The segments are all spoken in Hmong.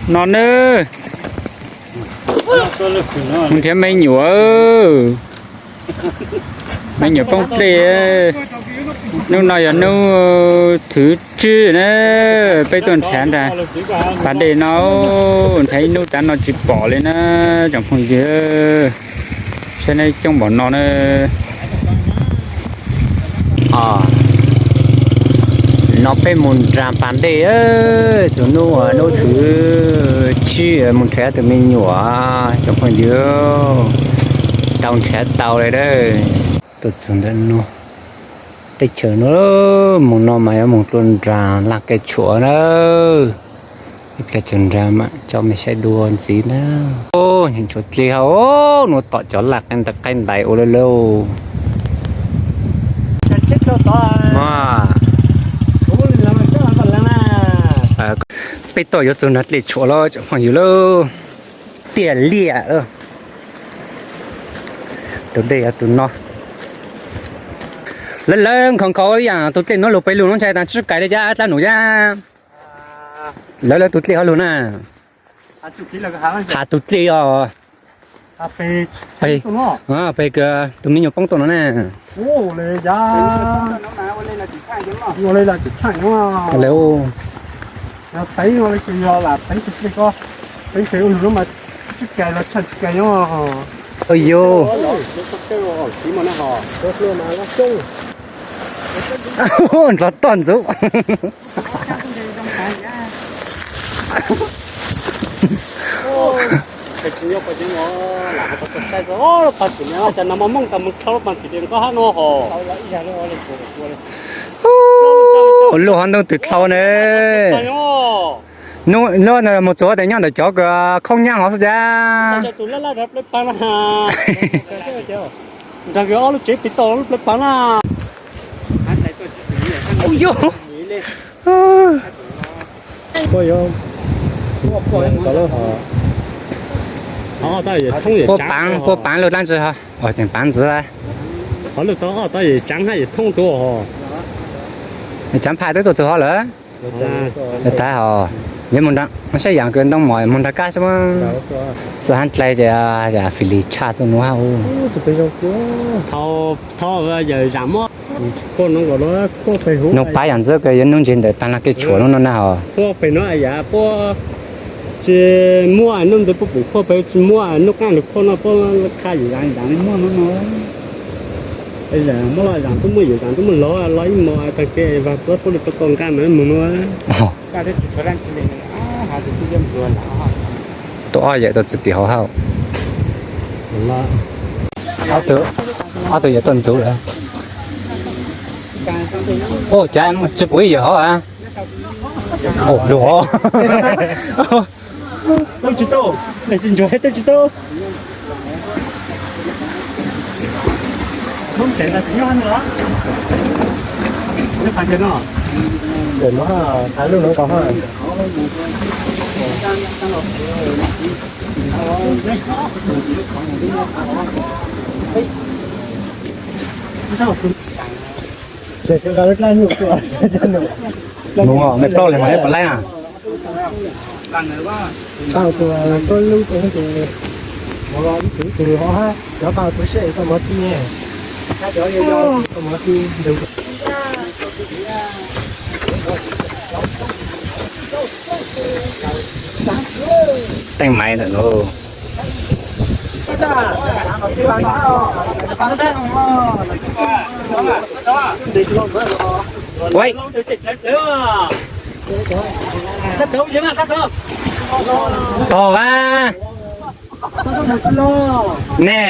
No nawb, mus nrhiav me nyuam, me nyuam poob dlej. Hnub no yog hnub thwv tsib na, peb tuaj nrhiav nrag pas dej no, nrhiav ib hnub tav no tsis pom li na tsoom phooj ywg. Saib neb coob npaum no na. No peb mus nrhiav pas dej, tus hnub hnub thwv tsib mus nrhiav tus me nyuam tsoom phooj ywg, tau nrhiav tau li dab. Tuaj txog ntawm no, teb chaws no mus no mas yuav mus dua nram laj kab tshuam na. Ib pliag tsaug nrag mam coj mej saib dua ntxiv na. Tshuav dlej hauv, nua tom cov laj qaib ntais ua lawm lauj. Peb toj yuav txog nrag dlej tshuam lawm tsoom phooj ywg lauj. Tiaj liaj, tus dej yog tus no. Lawv lawv nkhaus nkhaus ib yam tus dlej no lug pem lug no ntshai tas tsib kais li cas dlaab num yaj. Lawv lawv tus dlej ho lug na. Has tus dlej os. Pem tus me nyuam poob tuaj no na. Nrov toj ntxuv. Ua luaj hov ntoo twg dlhau ne. Nub no mus txog tes nyob ntawm cov khaub nyaab hov xwb cas. Puab paav, puab paav lug dlaab ntsis, tseem paav ntxiv. Tsaav phaj twb tuaj txug hov lawm. Taag hov, yog mus nrag saib yaam kws ntoo mom mus nrag kab sab, txug hab dlai ces fim lis tshaj txug nuav hab. Nuj paab yaam ntxwb kws yuav nuj ntseg ntawm taag laj kab tshuam nuav no na hov. Puab pem no yam puab tsi muaj nuj ntawd puab pum khuaj pem, tsi muaj nuj qaab lug khuaj no puab qha yam yaam li muaj nuav no. Muaj loj yaam tub muaj yawm yaam tub muaj lov, lov ib mos taag kev vaag txuv puab lug tau koj nqaj mas moog nuav. Tub ob yawm tau txug tim hov hab. Ob tug yawm tuaj ntxuv lawm. Ua cas tsi pum ib yawm hov a? Lug hov. Tau tsi tau, tsi ntsuag tau tsi tau. Nus, mej plaub leeg mas neb puas laib a? Teej maiv ntawm no. Ua, tog a, ne.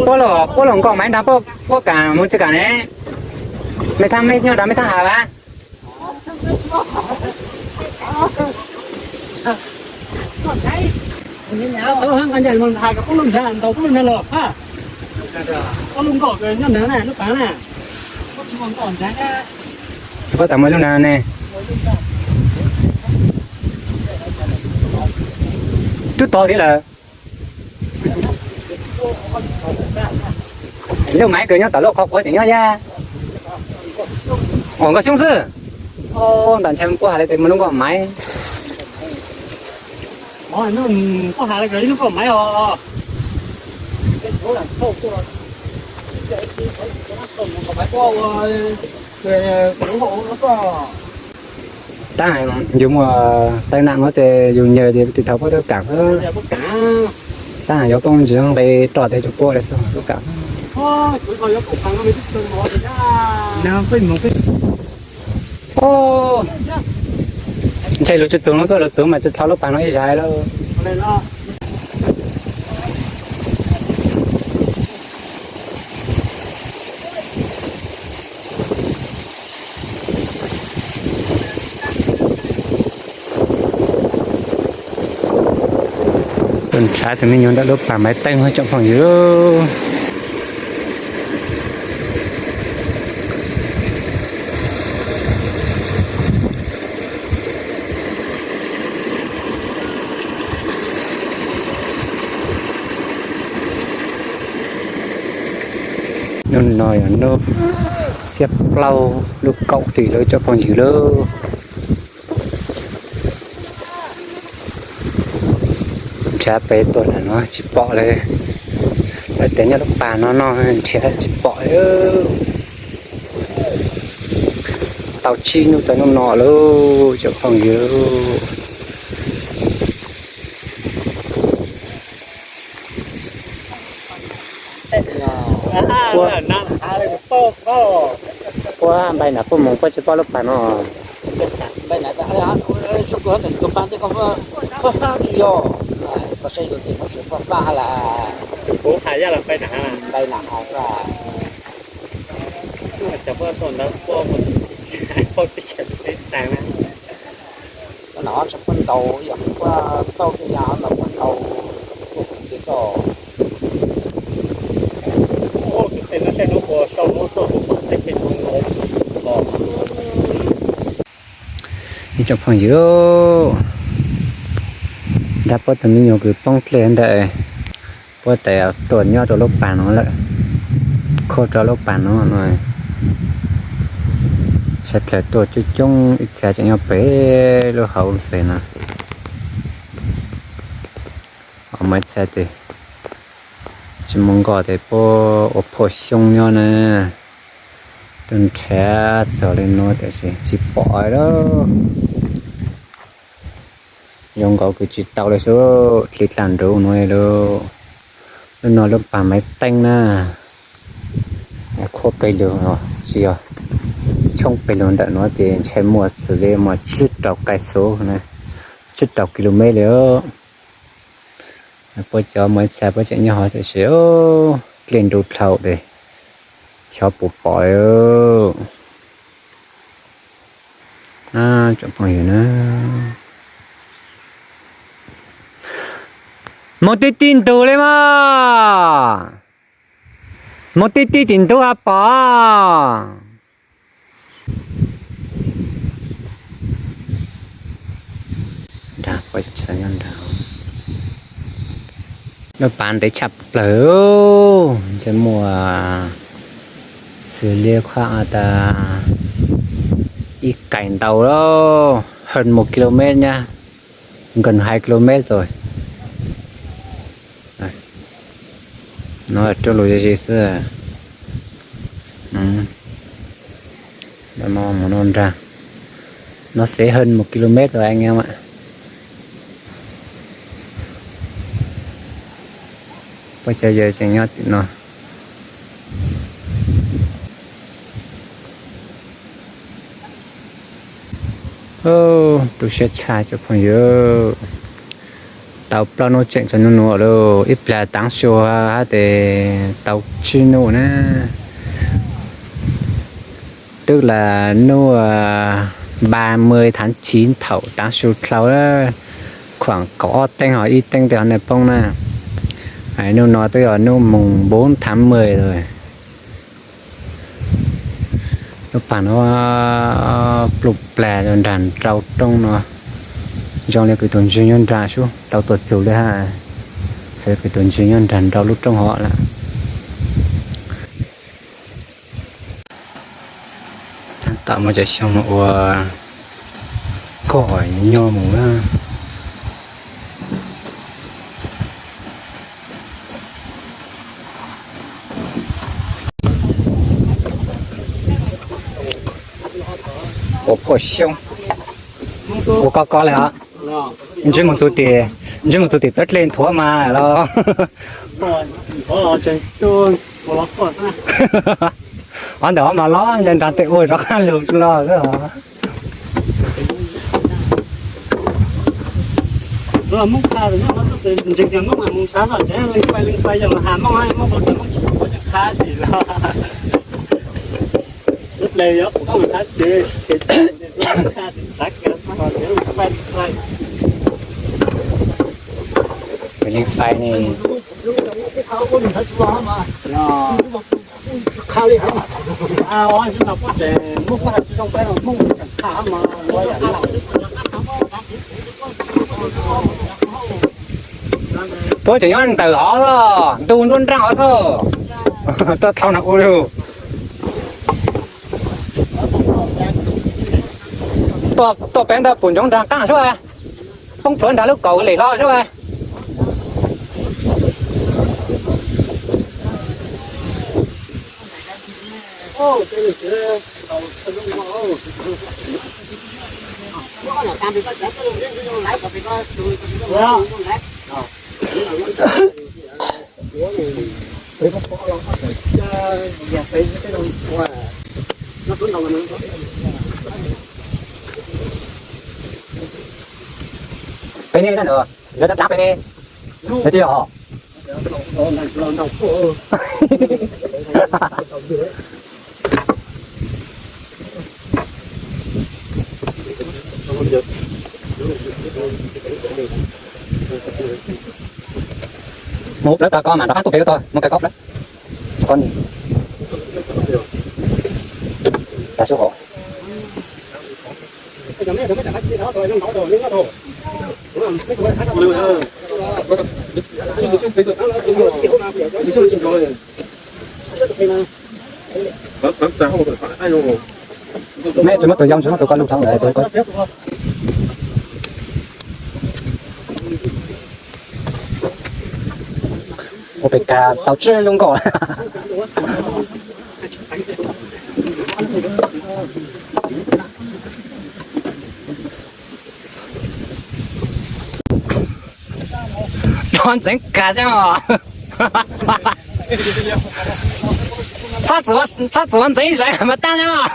Puab los, puab los nkaum maiv nrag, puab kaam mus tsi kaam ne? Mej thaab mej nyob nrad mej thaab has a? Puab tas muaj lub nrag ne. Twb tog thiab lawm. Lub maiv kws nyob tom lub qhov quav tseem nyob yaj. Ua nkauj xyoob xwb. Ntawm ntshai puab has le tes muaj lub nkoj maiv. Tab yus muaj tai nam no ces yus nyaws ces tiv thaiv puab tub kam xwb. Tab yus poob ntsis nqe roj tes tsuas puab li xwb tub kam. Ntshe lug tsi txug no xwb, lug txug mas tsi txhob lub pas no ib zag lawm. Tuaj nrhav tus me nyuam ntawm lub pas maiv teeb tsoom phooj ywg. Hnub no yog hnub xiab plaub lub kaum hli lawm tsoom phooj ywg lauj. Nrhav pem tuaj ntawm no tsis pom li. Lawv tias nyob lub pas no no nrhiav tsis pom li. Tau tsib hnub txog hnub no lauj tsoom phooj ywg. Puab npai nram puab moog puab tsi paub lub pas no. Ib tsoom phooj ywg, nrhav puab tus me nyuam kws poob dlej ntawm puab tes tuaj nyob rau lub pas no lawm, khuam rau lub pas no no. Sawv dlawg tuaj coob coob, ib txhia tseem nyob pem lub hauv pem no. Maiv txhais tes tsis muaj nkoj tes puab ua phuaj xyoob nyob na. Tuaj nrhav txog li no tiam sis tsis pom lawm. Zoo nkaus kws tsis tau li xwb, dlig dlaag nruv no lawm. Lub no lub pas maiv teeb na. Khuam peg lug, tsis yog, tshoob peg lug ntawm no ces ntshai muaj xws li muaj tsib rau kais xov na, tsib rau kilomev li. Puab cov Maiv Txhais puab tseem nyob hov tiam sis dlej nruv dlhau li, xyov puas pom li. Tsoom phooj ywg na, moog tib tib ntug li mas, moog tib tib tim ntug has pom. Lub pas ntev tshaj plawg, ntshe muaj xws li khuam tas ib kais ntau, hơn một ki-lô-mét nhá, gần hai ki-lô-mét rồi. No rau lus ze ze xwb. Mus no nrag, nó sẽ hơn một ki-lô-mét rồi anh em ạ. Puab cov yawg tseem nyob tim no. Tu siab tshaj cov phooj ywg, tau plaub nub tseem txog nub nuav lawm, ib plag taav su hab tes tau tsib nub na. Tức là nub ba mươi tháng chín thaum taav su dlhau, khoảng kaum ob teev ho ib teev tej ho nej poob na. Nub no twb yog nub mùng bốn tháng mười rồi. Lub pas no pluj plag nrag nrau roob no, Zoo li kuv tus ntswg nyob nram sub tau tuaj txug li hab. Xws li kuv tus ntswg nyob nram nraum lub rooj hov lawm. Tom muaj cov xyoo ua koj nyob mus na. Ua phuaj xyoob, ua koj koj li os. Ntsib mus txug tim, ntsib mus txug tim plawv dlej nthuav mas los. Qhov ntawm ob mas los nca nrag tej ua zov qab lug los. Leej fais ne. Puab tseem nyob ntawm hov los ntu nruab nrab hov xwb. Tuaj dlhau no ua lug. Tuaj peb ntawd pum ntsoov nraag qaab sub, poob plhuav nraag lub kaum li hlo sub. Peb ne, lawv dab dab peb ne, lawv tsis yog. Mus plawv tau koj mas rov qab tuaj pem tau, mus kawg koj plawv. Koj ni, tas sub hov. Meb tsis muab tus yau, tsis muab tus koj lug dhau ntawd. Ua pem kas tau tswb zoo nkauj. Rov ntxeev kas xwb os. Txhob txwm ua ntxeev zais mas tag xwb os.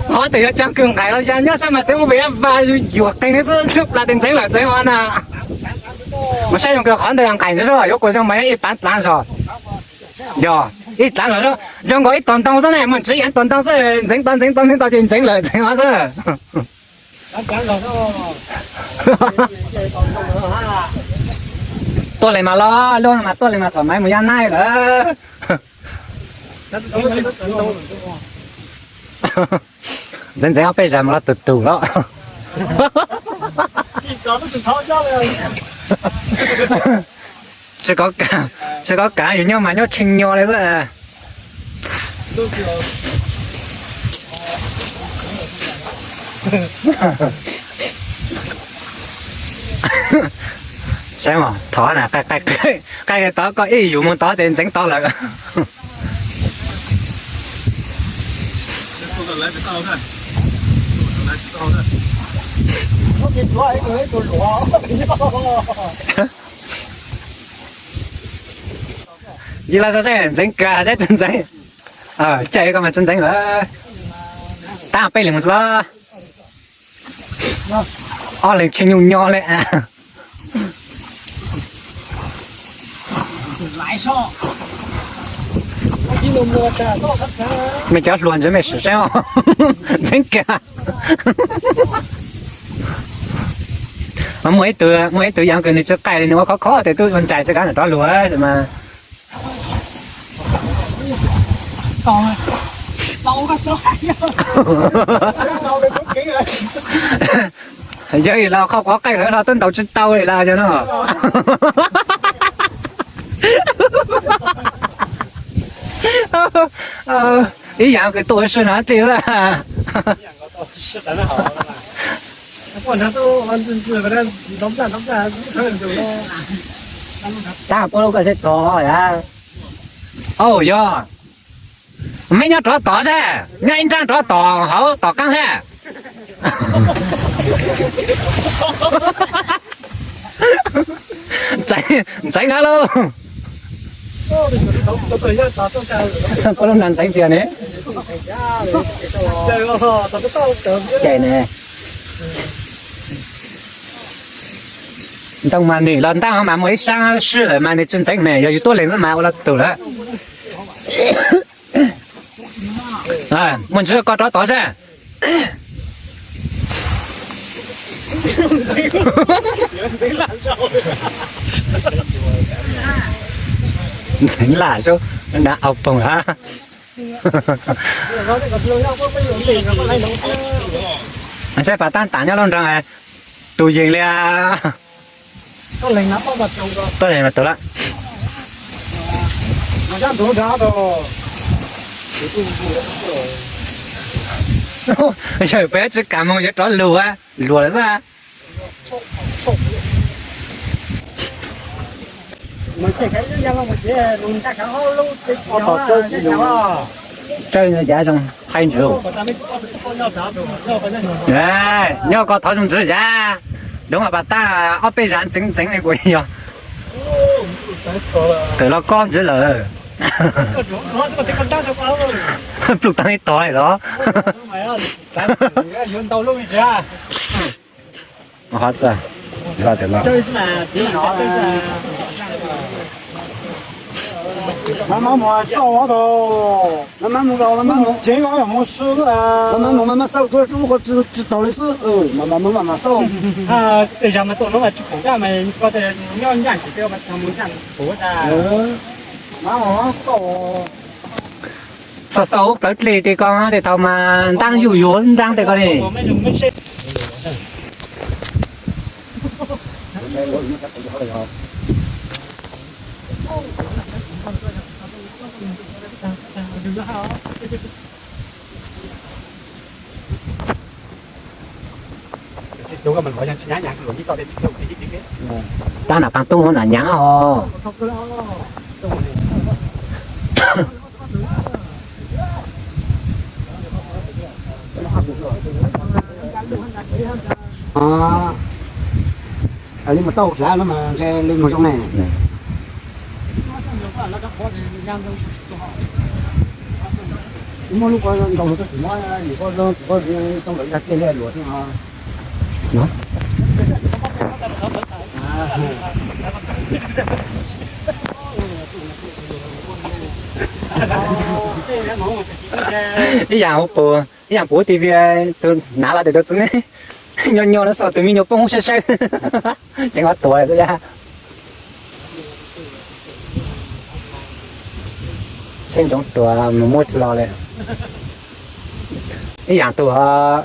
Qhov ntawd yuav coj kws nqaim los yog nyob sab mas txeev ua pem vas yuam qeeg xwb, plab tes ntxeev lawm txeev ua na. Mas saib zoo kawg qhov ntawd yog nqaim ntag, yuav kuas zoo mas ib pav dlav zog. Yog ib dlav zog, zoo nkaus ib tog ntoo xwb ne, mas tsis yog ib tog ntoo xwb, ntxeev tau ntxeev tau ntxeev tau ces ntxeev lawm txeev ua xwb. Tuaj li mas los, lub mas tuaj li mas thaum maiv mus yaj naib lawm. Ntxeev ntxeev ob peb zag mas los tus tus los. Tsis kov kav, yus nyob mas nyob tshee nyo li xwb. Saib mas thov na, qaij tod koj ib yus mus tod ces ntxeev tau lawm. Yig los saib ntxeev kag saib tsis ntxeev. Caij koj mas tsis ntxeev lawm. Tab peb leeg mus los. Ob leeg tshee nyuj nyo li. Mej cov hluas ntawd mej sim saib, ntxeev kag. Muaj ib tug, muaj ib tug yam kws nws tsis qaij li, nws ua khov kho tes tub ua ntsais tsis kav nws rov lug mas. Yog los qhov quav qaij lawv los twb ntaus tsis tau li los yog no. Ib yam kws tuaj ua si no tij lawm. Tab puab lub koj seb tod yam. Au yog, meb nyob rov tom seb, nyob ib nrab rov tom hauv tom qaab seb. Ntxeev, ntxeev na lauj. Puab lub nag ntxeev tiag ne. Cai ne. Ntoo mas nwg los ntaaj mas muaj ib saab swb lawm mas nwg tsi ntxeev ne, yog yus tuab leeg xwb mas ua los tug lawm. Muaj ntsis koj rov tod seb. Ntxeev laj sub, nrad au poog hab. Saib pas tab tam nyob lub nroog, tus yees li. Tuaj leeg mas tus lawm. Yawg peb tsi kam moog yuav rov lug, luag lawm xwb. Tsawg cav zoo hais ntswg. Nyob koj thov zoo ntsis yav, doov mas pas tab ob peb zag ntxeev ntxeev li kuv yog. Tawm los kob ntsis lawm. Pluj taag ib tog los. Maj maj mus xauj tau. Maj maj mus, maj maj mus. Tsev os, yog mus si, maj maj mus, maj maj xauj, tsi taug li xwb. Maj maj mus, maj maj xauj. Tej zag mas tuaj no mas tsis pum daj mas koj nyob ncaaj tsis pum daj. Maj maj xauj. Xauj xauj ub plawv dlej tej ko tej thaum mas ntaab yuj yuav ntaab tej ko li. Tab nam qaab tub nam nyaav os. Li mus tau hlav no mas ntshe li mus zoo ne. Muaj lub ko nkaus tsis muab, nim ko tau lawv yag kiag li luag xwb no. Ib yaam puv, ib yaam puv tiv tus nav los tes tus txiv neej nyob nyob lawm xauj tus me nyuam poob hub saib saib, tseem ua tuag lawm xwb yag. Tsheb ntsoov tuag mus muab tsis los li. Ib yaam tus,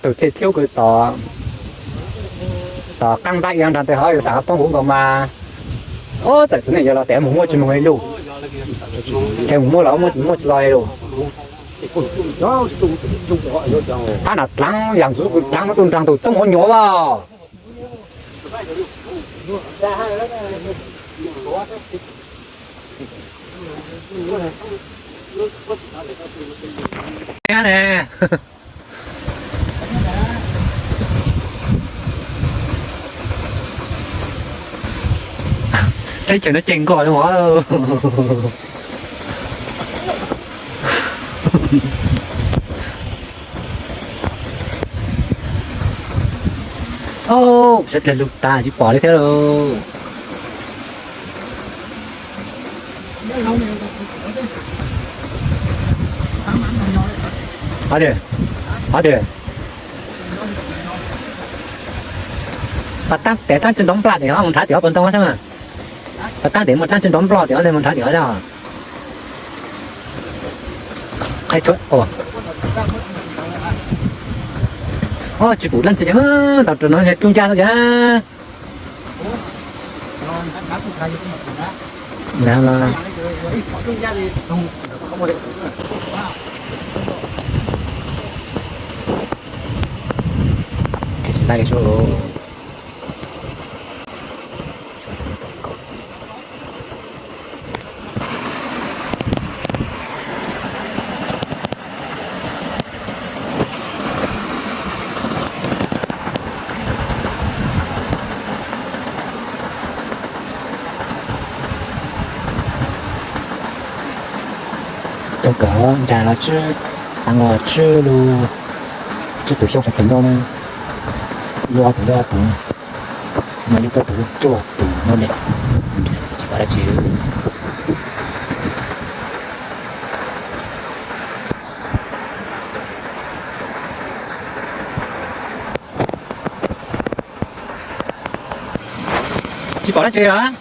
tus dlej dlub kws tom qaab npab ib nrag tes hov yus xav poob huv nkaus mas, ub, txawm txiv neej yog los tes mus muab tsis mus li lug. Ces mus muab los muab tsis los li lug. Tab nam dlaav yaam ntxwv kws dlaav muab tus nraag tus txoob hov nyuav los. Teb chaws no ceeb nkaus li os. Sawv dlawg lug tas tsis pom li thiab lauj. Hov tias, hov tias, pas tab tes tab tsi nrov nplaj tim hov mus nrhav tim hov puas ntoo thiab mas. Pas tab tes muaj tab tsi nrov nploj tim hov mus nrhav tim hov thiab. Tsis pum leej twg ces ntaus rau no ces rub ncaj xwb ces. Cov kawm nra los tswb, heev los tswb lug, tswb tus xyoob sawv daws nyob na, lub ob tug lub ob tug, mas yog koj tus lub cuaj tus no ne, tsis pom dab tsi. Tsis pom dab tsi os.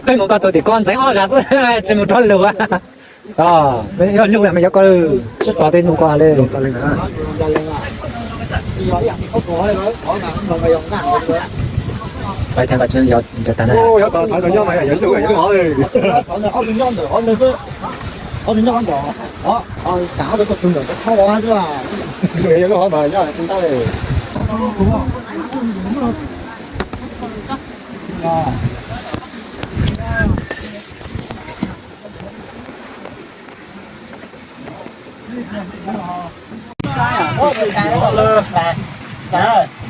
Peb mus koj txog tim ko ntxeev ob zag xwb, tsis mus rov lug. Yog lug mas yog koj tsib tog tej ntug ko li.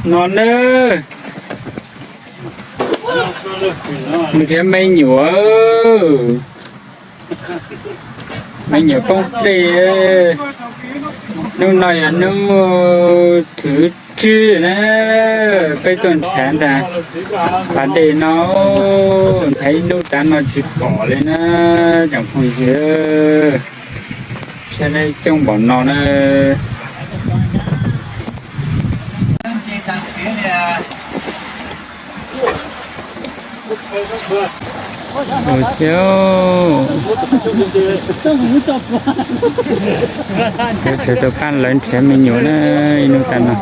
No nawb, nrhiav me nyuam, me nyuam poob dej. Hnub no yog hnub thib tsib na, peb tuaj nrhiav nrag pas dej no, nrhiav ib hnub tav no tsis pom li na, tsoom phooj ywg. Saib neb coob npaum no na. Ua ciav, yuav tsum tau pab lawv nrhiav me nyuam na, ib hnub tas no.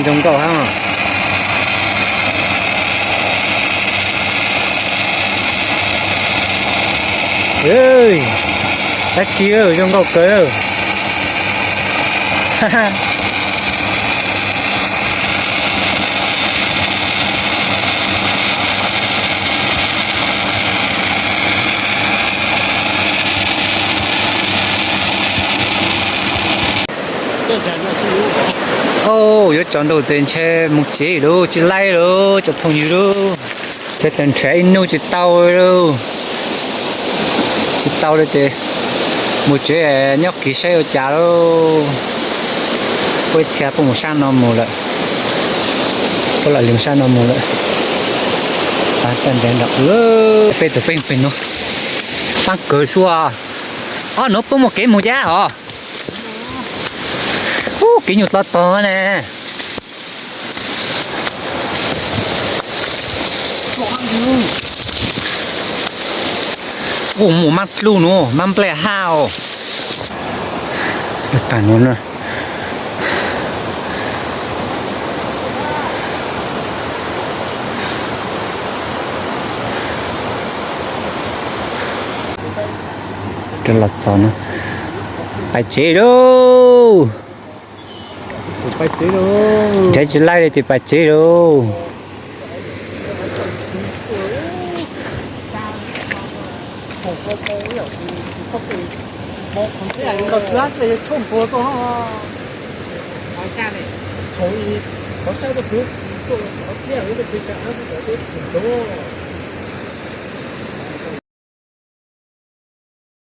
Zoo nkauj hab. Dab tsi zoo nkauj kawg. Au, yuav tsaus ntuj tes ntshe mus tsev lauj, tsis laib lauj cov phooj ywg lauj. Ntshe tseem nrhiav ib hnub tsis tau lauj. Tsis tau li ces mus tsev, nyob kiv saib ua cas lauj. Puab ib txhia puab mus sab no mus lawm. Puab lam li sab no mus lawm. Peb tus peb pem no, paab kawg sua. Ob nuav puab muaj kev mus dab os. Ub, kev nyuj tog tog ne. Ub, muaj maab dlub nuav, maab nplej hab os. Tag nuav na. Rov los txog no, pais tsev lauj. Nrhiav tsis laib li ces pais tsev lauj. tuaj qhov tiag, lub pes tsawg qhov teb ntsoov.